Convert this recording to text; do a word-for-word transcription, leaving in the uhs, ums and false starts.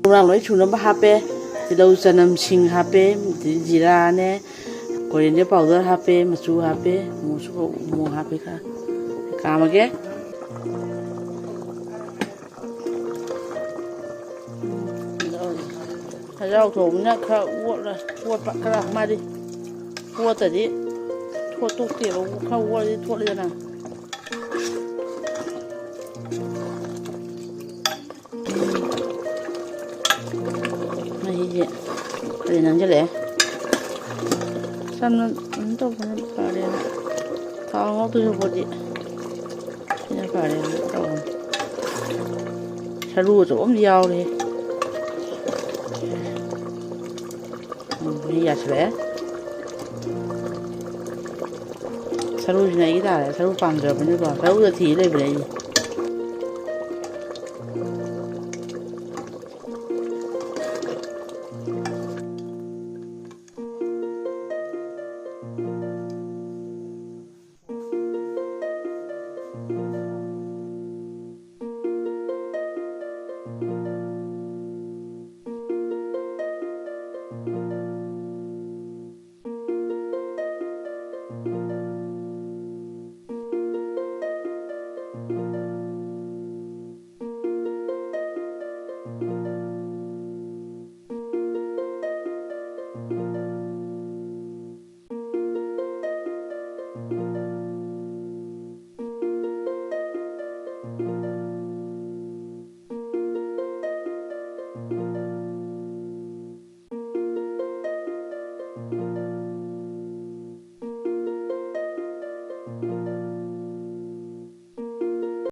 ꯃꯔꯥꯡ ꯂꯣꯏ ꯁꯨꯅꯕ ꯍꯥꯞꯄꯦ꯫ ꯇꯤꯜꯍꯧ, ꯆꯅꯝ, ꯁꯤꯡ ꯍꯥꯞꯄꯦ꯫ ꯑꯗꯩ ꯖꯤꯔꯥꯅꯦ, coriander powder ꯍꯥꯞꯄꯦ, ꯃꯆꯨ ꯍꯥꯞꯄꯦ, ꯃꯣꯔꯣꯛꯁꯨ, ꯃꯣꯔꯣꯛ ꯍꯥꯞꯄꯦ ꯈꯔ꯫ ꯀꯥꯝꯃꯒꯦ꯫ ꯁꯖꯥꯎ ꯊꯣꯡꯕꯅ ꯈꯔ ꯑꯣꯠꯂ, ꯑꯣꯠꯄ ꯈꯔ ꯃꯥꯗꯤ ꯑꯣꯠꯇꯗꯤ ꯊꯣꯠꯇꯣꯛꯇꯦꯕ, ꯈꯔ ꯑꯣꯠꯂꯗꯤ ꯊꯣꯠꯂꯤꯗꯅ꯫ ꯃꯍꯤꯁꯦ ꯈꯔ ꯅꯪꯁꯤꯜꯂꯛꯑꯦ꯫ ꯆꯝꯅ ꯑꯗꯨꯝ ꯇꯧꯕꯅ ꯐꯔꯦꯅ꯫ ꯊꯥꯎ ꯉꯧꯗꯣꯏ ꯁꯔꯨꯛꯄꯨꯗꯤ ꯁꯤꯅ ꯐꯔꯦꯅ ꯇꯧꯕꯅꯤ꯫ ꯁꯔꯨ ꯑꯆꯧꯕ ꯑꯃ ꯌꯥꯎꯔꯦ꯫ ꯎꯝ, ꯃꯍꯤ ꯌꯥꯁꯤꯜꯂꯛꯑꯦ꯫ ꯁꯔꯨꯁꯤꯅ ꯑꯩꯒꯤ ꯇꯥꯔꯦ꯫ ꯁꯔꯨ ꯄꯥꯝꯖꯕꯅꯤꯀꯣ꯫ ꯁꯔꯨꯗ ꯊꯤ ꯂꯩꯕꯅꯦ ꯑꯩꯁꯦ꯫